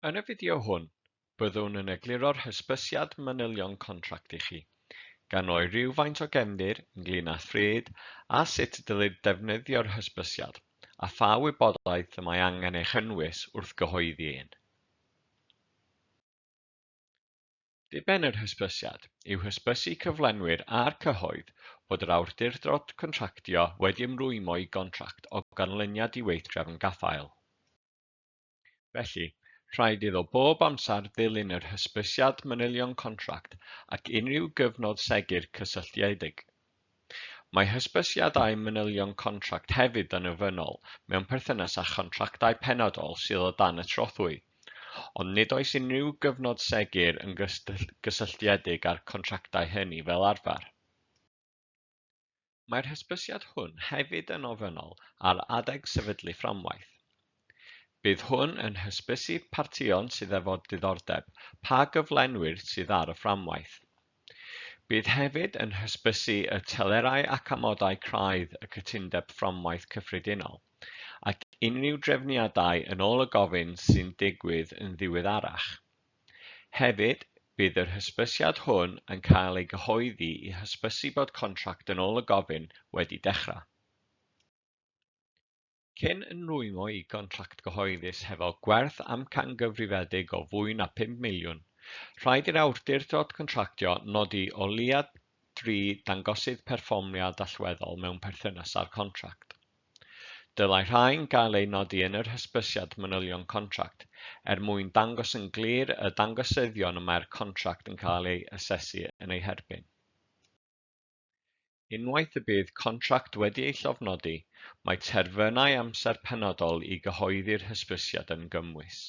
Yn y fideo hwn, byddwn yn egluro'r hysbysiad manylion contract i chi, gan roi rhywfaint o gefndir ynglŷn â phryd a sut y dylid defnyddio'r hysbysiad, a pha wybodaeth y mae angen ei chynnwys wrth gyhoeddi un. Diben yr hysbysiad yw hysbysu cyflenwyr a'r cyhoedd bod yr awdurdod contractio wedi ymrwymo i gontract o ganlyniad i weithdrefn gaffael. Felly, rhaid iddo bob amser ddilyn yr hysbysiad manylion contract ac unrhyw gyfnod segur cysylltiedig. Mae hysbysiadau manylion contract hefyd yn ofynnol mewn perthynas â chontractau penodol sydd o dan y trothwy, ond nid oes unrhyw gyfnod segur yn gysylltiedig â'r contractau hynny fel arfer. Mae'r hysbysiad hwn hefyd yn ofynnol ar adeg sefydlu fframwaith. Bydd hwn yn hysbysu partïon sydd efo diddordeb pa gyflenwyr sydd ar y fframwaith. Bydd hefyd yn hysbysu y telerau ac amodau craidd y cytundeb fframwaith cyffredinol ac unrhyw drefniadau yn ôl y gofyn sy'n digwydd yn ddiweddarach. Hefyd, bydd yr hysbysiad hwn yn cael ei gyhoeddi i hysbysu bod contract yn ôl y gofyn wedi dechrau. Cyn ymrwymo i gontract gyhoeddus hefo gwerth amcangyfrifedig o fwy na 5 miliwn, rhaid i'r awdurdod contractio nodi o leiaf 3 dangosydd perfformiad allweddol mewn perthynas â'r contract. Dylai rhain gael eu nodi yn yr hysbysiad manylion contract er mwyn dangos yn glir y dangosyddion y mae'r contract yn cael ei asesu yn eu herbyn. Unwaith y bydd contract wedi ei llofnodi, mae terfynau amser penodol i gyhoeddi'r hysbysiad yn gymwys.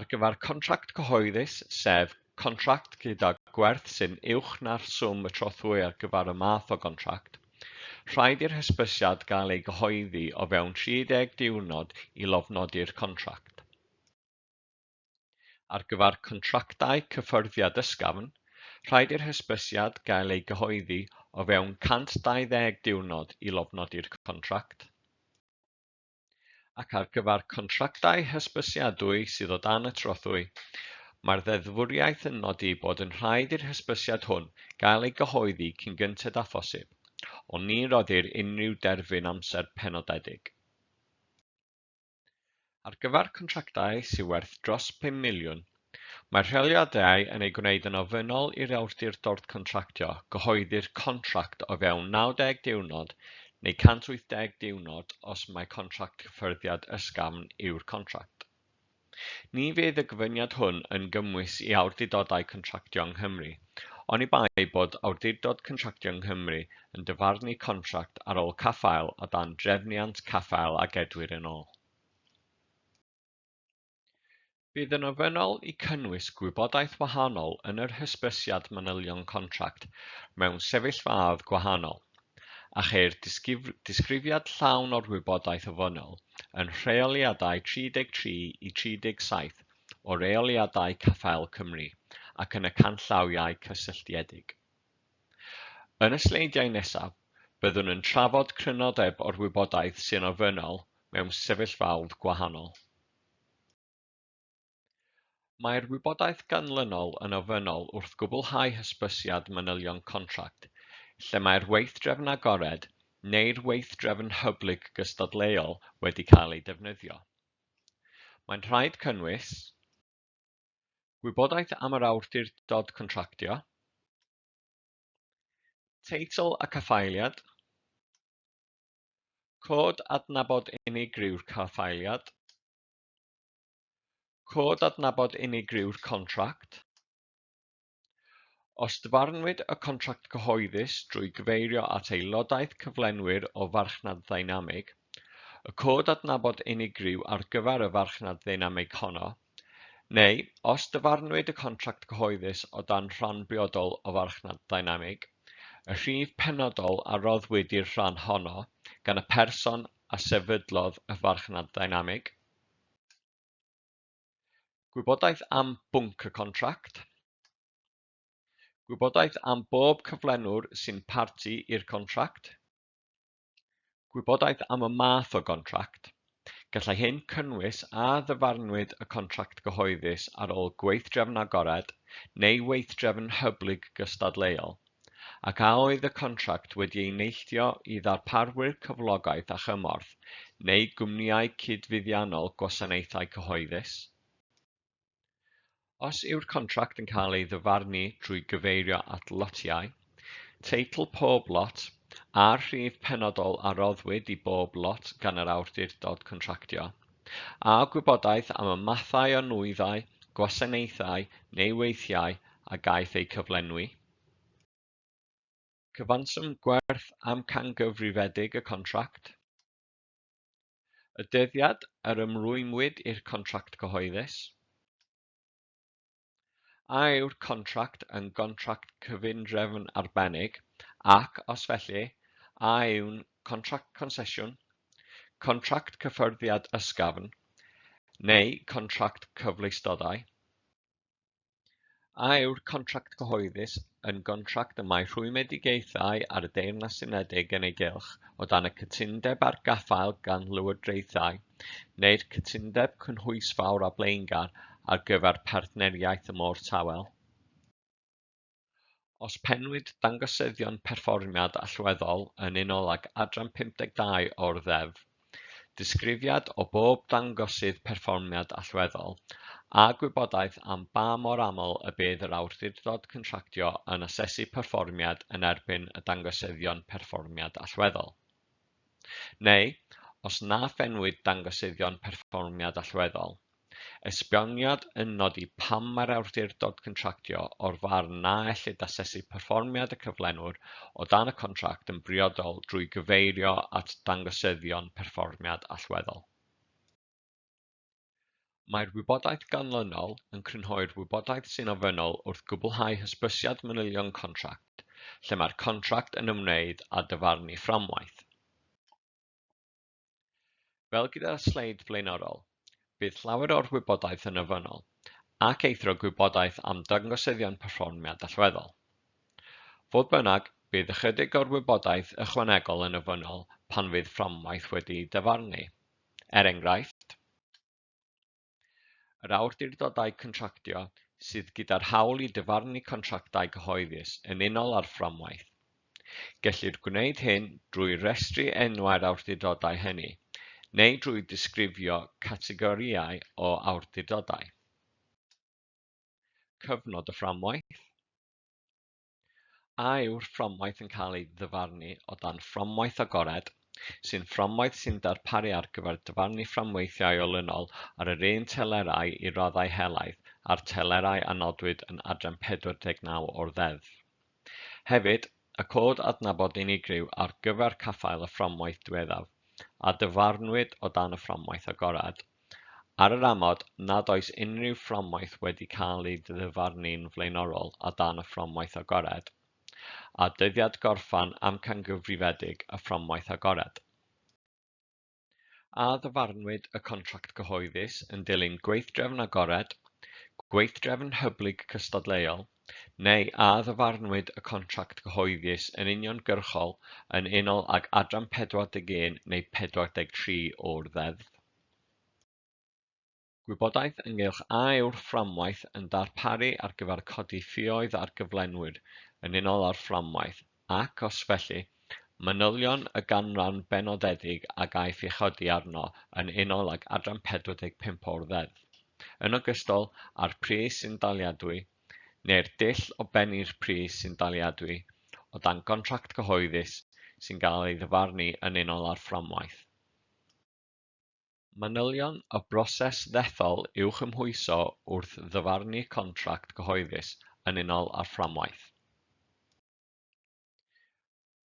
Ar gyfer contract cyhoeddus, sef contract gyda gwerth sy'n uwch na'r swm y trothwy ar gyfer y math o gontract, rhaid i'r hysbysiad gael ei gyhoeddi o fewn 30 diwrnod i lofnodi'r contract. Ar gyfer contractau cyffyrddiad ysgafn, rhaid i'r hysbysiad gael ei gyhoeddi o fewn 120 diwrnod i lofnodi'r contract. Ac ar gyfer contractau hysbysiadwy sydd o dan y trothwy, mae'r ddeddfwriaeth yn nodi bod yn rhaid i'r hysbysiad hwn gael ei gyhoeddi cyn gynted â phosib, ond ni roddir unrhyw derfyn amser penodedig. Ar gyfer contractau sydd werth dros 5 miliwn, mae'r rheoliadau yn ei gwneud yn ofynnol i'r awdurdod contractio gyhoeddi'r contract o fewn 90 diwrnod neu 180 diwrnod os mai contract cyffyrddiad ysgafn yw'r contract. Ni fydd y gofyniad hwn yn gymwys i awdurdodau contractio yng Nghymru, oni bai bod awdurdod contractio yng Nghymru yn dyfarnu contract ar ôl caffael o dan drefniant caffael a gedwir yn ôl. Bydd yn ofynnol i cynnwys gwybodaeth wahanol yn yr hysbysiad manylion contract mewn sefyllfaoedd gwahanol, a cheir disgrifiad llawn o'r wybodaeth ofynnol yn rheoliadau 33 i 37 o Reoliadau Caffael Cymru ac yn y canllawiau cysylltiedig. Yn y sleidiau nesaf, byddwn yn trafod crynodeb o'r wybodaeth sy'n ofynnol mewn sefyllfaoedd gwahanol. Mae'r wybodaeth ganlynol yn ofynnol wrth gwblhau hysbysiad manylion contract, lle mae'r weithdrefn agored neu'r weithdrefn hyblyg gystadleuol wedi cael ei defnyddio. Mae'n rhaid cynnwys gwybodaeth am yr awdurdod contractio, teitl y caffaeliad, cod adnabod unigryw'r caffaeliad, cod adnabod unigryw'r contract. Os dyfarnwyd y contract cyhoeddus drwy gyfeirio at aelodaeth cyflenwyr o farchnad ddeinamig, y cod adnabod unigryw ar gyfer y farchnad ddeinamig honno, neu os dyfarnwyd y contract cyhoeddus o dan rhan briodol o farchnad ddeinamig, y rhif penodol a roddwyd i'r rhan honno gan y person a sefydlodd y farchnad ddeinamig. Gwybodaeth am bwnc y contract. Gwybodaeth am bob cyflenwr sy'n parti i'r contract. Gwybodaeth am y math o gontract. Gallai hyn cynnwys a ddyfarnwyd y contract cyhoeddus ar ôl gweithdrefn agored neu weithdrefn hyblyg gystadleuol, ac a oedd y contract wedi ei neilltuo i ddarparwyr cyflogaeth a chymorth neu gwmnïau cydfuddiannol gwasanaethau cyhoeddus. Os yw'r contract yn cael ei ddyfarnu drwy gyfeirio at lotiau, teitl pob lot a'r rhif penodol a roddwyd i bob lot gan yr awdurdod contractio, a gwybodaeth am y mathau o nwyddau, gwasanaethau neu weithiau a gaiff eu cyflenwi. Cyfanswm gwerth amcangyfrifedig y contract. Y dyddiad yr ymrwymwyd i'r contract cyhoeddus. A yw'r contract yn gontract cyfundrefn arbennig ac, os felly, a yw'n contract consesiwn, contract cyffyrddiad ysgafn, neu contract cyfleustodau? A yw'r contract cyhoeddus yn gontract y mae rhwymedigaethau ar y Deyrnas Unedig yn ei gylch o dan y cytundeb ar gaffael gan lywodraethau neu'r cytundeb cynhwysfawr a blaengar ar gyfer partneriaeth y Môr Tawel? Os pennwyd dangosyddion perfformiad allweddol yn unol ag adran 52 o'r Ddeddf, disgrifiad o bob dangosydd perfformiad allweddol, a gwybodaeth am ba mor aml y bydd yr awdurdod contractio yn asesu perfformiad yn erbyn y dangosyddion perfformiad allweddol. Neu, os na phennwyd dangosyddion perfformiad allweddol, esboniad yn nodi pam mae'r awdurdod contractio o'r farn na ellid asesu perfformiad y cyflenwr o dan y contract yn briodol drwy gyfeirio at dangosyddion perfformiad allweddol. Mae'r wybodaeth ganlynol yn crynhoi'r wybodaeth sy'n ofynnol wrth gwblhau hysbysiad manylion contract, lle mae'r contract yn ymwneud â dyfarnu fframwaith. Fel gyda'r sleid flaenorol, bydd llawer o'r wybodaeth yn ofynnol, ac eithrio gwybodaeth am dangosyddion perfformiad allweddol. Fodd bynnag, bydd ychydig o'r wybodaeth ychwanegol yn ofynnol pan fydd fframwaith wedi'i dyfarnu. Er enghraifft, yr awdurdodau contractio sydd gyda'r hawl i dyfarnu contractau cyhoeddus yn unol â'r fframwaith. Gellir gwneud hyn drwy restru enwau'r awdurdodau hynny, neu drwy ddisgrifio categorïau o awdurdodau. Cyfnod y fframwaith. A yw'r fframwaith yn cael ei ddyfarnu o dan fframwaith agored, sy'n fframwaith sy'n darparu ar gyfer dyfarnu fframweithiau olynol ar yr un telerau i raddau helaeth a'r telerau a nodwyd yn adran 49 o'r Ddeddf. Hefyd, y cod adnabod unigryw ar gyfer caffael y fframwaith diweddaf, a dyfarnwyd o dan y fframwaith agored, ar yr amod nad oes unrhyw fframwaith wedi cael ei ddyfarnu'n flaenorol o dan y fframwaith agored, a dyddiad gorffen amcangyfrifedig y fframwaith agored. A ddyfarnwyd y contract cyhoeddus yn dilyn gweithdrefn agored, gweithdrefn hyblyg cystadleuol, neu a ddyfarnwyd y contract cyhoeddus yn uniongyrchol yn unol ag adran 41 neu 43 o'r Ddeddf. Gwybodaeth ynghylch a yw'r fframwaith yn darparu ar gyfer codi ffioedd ar gyflenwyr yn unol â'r fframwaith ac, os felly, manylion y ganran benodedig a gaiff ei chodi arno yn unol ag adran 45 o'r Ddeddf, yn ogystal â'r pris sy'n daliadwy, neu'r dull o bennu'r pris sy'n daliadwy o dan gontract cyhoeddus sy'n cael ei ddyfarnu yn unol â'r fframwaith. Manylion y broses ddethol i'w chymhwyso wrth ddyfarnu contract cyhoeddus yn unol â'r fframwaith.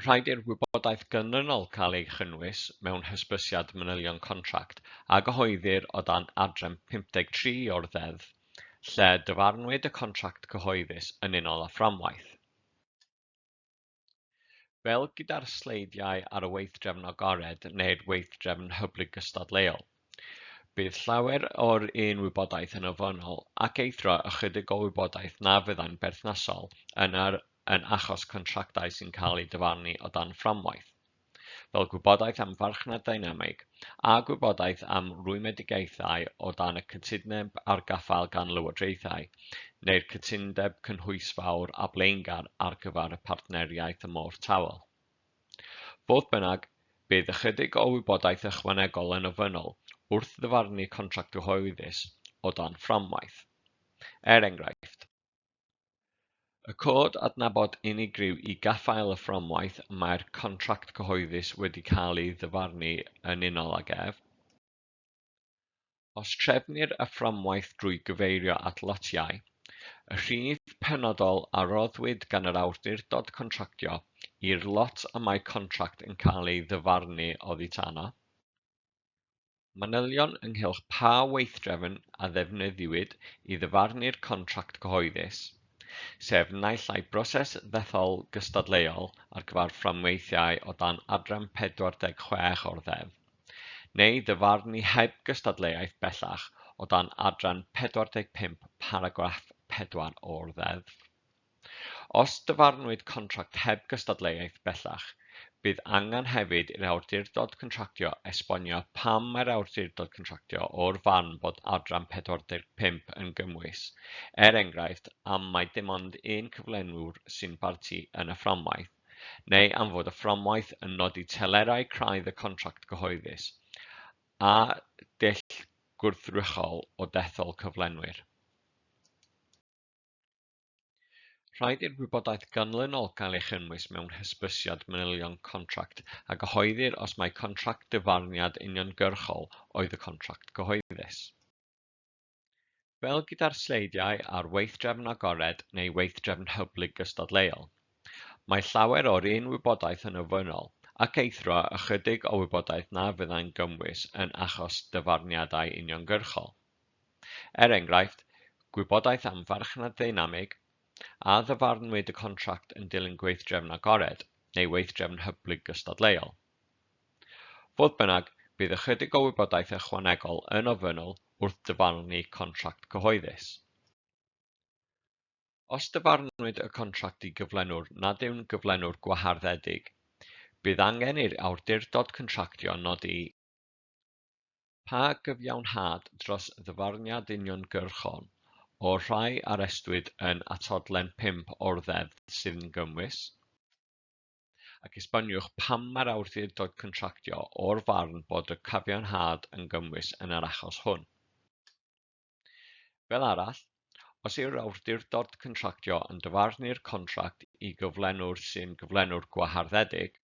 Rhaid i'r wybodaeth ganlynol cael ei chynnwys mewn hysbysiad manylion contract a gyhoeddir o dan adran 53 o'r Ddeddf, lle dyfarnwyd y contract cyhoeddus yn unol â fframwaith. Fel gyda'r sleidiau ar y weithdrefn agored neu'r weithdrefn hyblyg gystadleuol, bydd llawer o'r un wybodaeth yn ofynnol ac eithrio ychydig o wybodaeth na fyddai'n berthnasol yn achos contractau sy'n cael eu dyfarnu o dan fframwaith. fel gwybodaeth am farchnad ddeinamig a gwybodaeth am rwymedigaethau o dan y Cytundeb ar Gaffael gan Lywodraethau neu'r Cytundeb Cynhwysfawr a Blaengar ar gyfer y Partneriaeth y Môr Tawel. Fodd bynnag, bydd ychydig o wybodaeth ychwanegol yn ofynnol wrth ddyfarnu contract cyhoeddus o dan fframwaith. Er enghraifft, y cod adnabod unigryw i gaffael y fframwaith y mae'r contract cyhoeddus wedi cael ei ddyfarnu yn unol ag ef. Os trefnir y fframwaith drwy gyfeirio at lotiau, y rhif penodol a roddwyd gan yr awdurdod contractio i'r lot y mae contract yn cael ei ddyfarnu oddi tano. Manylion ynghylch pa weithdrefn a ddefnyddiwyd i ddyfarnu'r contract cyhoeddus, sef naill ai broses ddethol gystadleuol ar gyfer fframweithiau o dan adran 46 o'r Ddeddf, neu ddyfarnu heb gystadleuaeth bellach o dan adran 45 paragraff 4 o'r Ddeddf. Os dyfarnwyd contract heb gystadleuaeth bellach, bydd angen hefyd i'r awdurdod contractio esbonio pam mae'r awdurdod contractio o'r farn bod adran 45 yn gymwys, er enghraifft am mai dim ond un cyflenwr sy'n barti yn y fframwaith, neu am fod y fframwaith yn nodi telerau craidd y contract cyhoeddus, a dull gwrthrychol o dethol cyflenwyr. Rhaid i'r wybodaeth ganlynol gael ei chynnwys mewn hysbysiad manylion contract a gyhoeddir os mai contract dyfarniad uniongyrchol oedd y contract cyhoeddus. Fel gyda'r sleidiau ar weithdrefn agored neu weithdrefn hyblyg gystadleuol, mae llawer o'r un wybodaeth yn ofynnol ac eithrio ychydig o wybodaeth na fyddai'n gymwys yn achos dyfarniadau uniongyrchol. Er enghraifft, gwybodaeth am farchnad ddeinamig, a ddyfarnwyd y contract yn dilyn gweithdrefn agored neu weithdrefn hyblyg gystadleuol. Fodd bynnag, bydd ychydig o wybodaeth ychwanegol yn ofynnol wrth dyfarnu contract cyhoeddus. Os dyfarnwyd y contract i gyflenwr nad yw'n gyflenwr gwaharddedig, bydd angen i'r awdurdod contractio nodi pa gyfiawnhad dros ddyfarniad uniongyrchol o'r rhai a restrwyd yn Atodlen 5 o'r Ddeddf sydd yn gymwys, ac esboniwch pam mae'r awdurdod contractio o'r farn bod y cyfiawnhad yn gymwys yn yr achos hwn. Fel arall, os yw'r awdurdod contractio yn dyfarnu'r contract i gyflenwr sy'n gyflenwr gwaharddedig,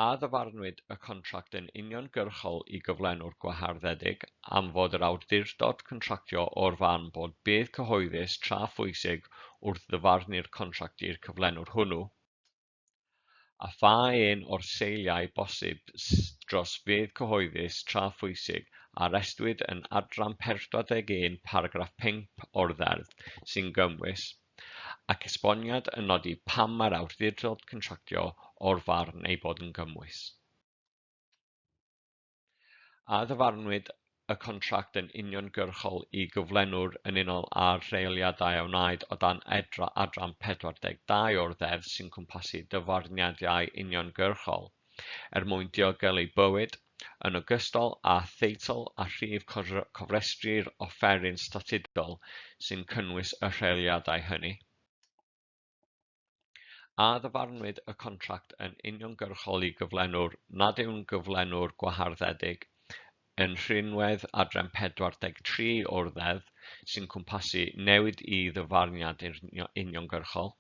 a ddyfarnwyd y contract yn uniongyrchol i gyflenwr gwaharddedig am fod yr awdurdod contractio o'r farn bod budd cyhoeddus tra phwysig wrth ddyfarnu'r contract i'r cyflenwr hwnnw, a pha un o'r seiliau bosib dros fudd cyhoeddus tra phwysig a restrwyd yn adran 41 paragraff 5 o'r Ddeddf sy'n gymwys, ac esboniad yn nodi pam mae'r awdurdod contractio o'r farn ei bod yn gymwys. A ddyfarnwyd y contract yn uniongyrchol i gyflenwr yn unol â'r rheoliadau a wnaed o dan adran 42 o'r Ddeddf sy'n cwmpasu dyfarniadau uniongyrchol er mwyn diogelu bywyd, yn ogystal â theitl a rhif cofrestru'r offeryn statudol sy'n cynnwys y rheoliadau hynny. A ddyfarnwyd y contract yn uniongyrchol i gyflenwr nad yw'n gyflenwr gwaharddedig yn rhinwedd adran 43 o'r Ddeddf sy'n cwmpasu newid i ddyfarniad uniongyrchol.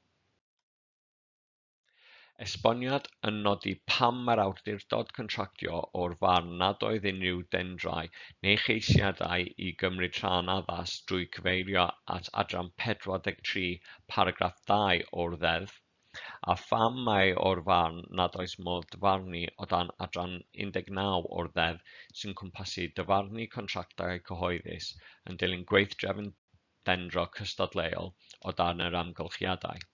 Esboniad yn nodi pam mae'r awdurdod contractio o'r farn nad oedd unrhyw dendrau neu cheisiadau i gymryd rhan addas drwy cyfeirio at adran 43 paragraff 2 o'r Ddeddf, a pham mae o'r farn nad oes modd dyfarnu o dan adran 19 o'r Ddeddf sy'n cwmpasu dyfarnu contractau cyhoeddus yn dilyn gweithdrefn dendro cystadleuol o dan yr amgylchiadau.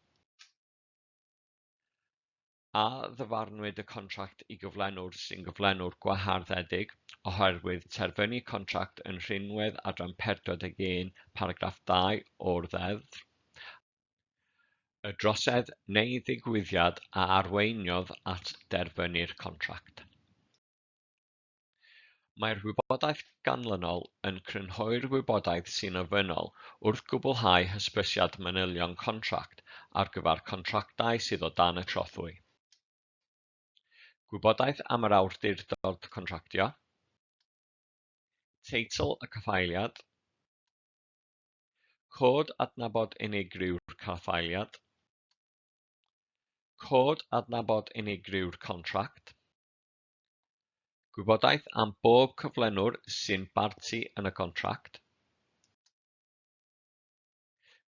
A ddyfarnwyd y contract i gyflenwr sy'n gyflenwr gwaharddedig oherwydd terfynu contract yn rhinwedd adran 41 paragraff 2 o'r Ddeddf. Y drosedd neu ddigwyddiad a arweiniodd at derfynu'r contract. Mae'r wybodaeth ganlynol yn crynhoi'r wybodaeth sy'n ofynnol wrth gwblhau hysbysiad manylion contract ar gyfer contractau sydd o dan y trothwy. Gwybodaeth am yr awdurdod contractio. Teitl y caffaeliad. Cod adnabod unigryw'r caffaeliad. Cod adnabod unigryw'r contract. Gwybodaeth am bob cyflenwr sy'n barti yn y contract.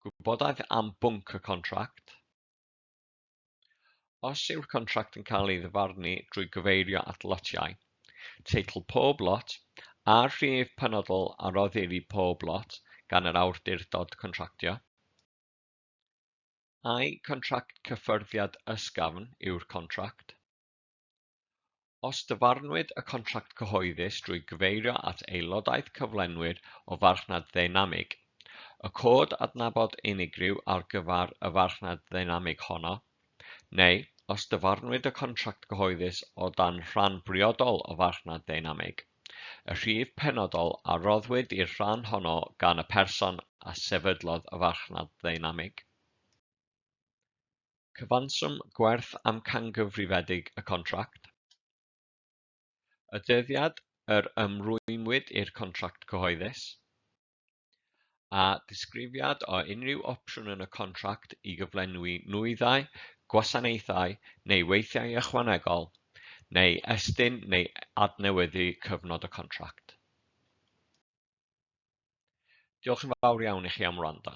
Gwybodaeth am bwnc y contract. Os yw'r contract yn cael ei ddyfarnu drwy gyfeirio at lotiau, teitl pob lot a'r rhif penodol a roddir i pob lot gan yr awdurdod contractio. Ai contract cyffyrddiad ysgafn yw'r contract? Os dyfarnwyd y contract cyhoeddus drwy gyfeirio at aelodaeth cyflenwyr o farchnad ddeinamig, y cod adnabod unigryw ar gyfer y farchnad ddeinamig honno, neu os dyfarnwyd y contract cyhoeddus o dan rhan briodol o farchnad ddeinamig, y rhif penodol a roddwyd i'r rhan honno gan y person a sefydlodd y farchnad ddeinamig. Cyfanswm gwerth amcangyfrifedig y contract. Y dyddiad yr ymrwymwyd i'r contract cyhoeddus, a disgrifiad o unrhyw opsiwn yn y contract i gyflenwi nwyddau, gwasanaethau neu weithiau ychwanegol, neu estyn neu adnewyddu cyfnod y contract. Diolch yn fawr iawn i chi am wrando.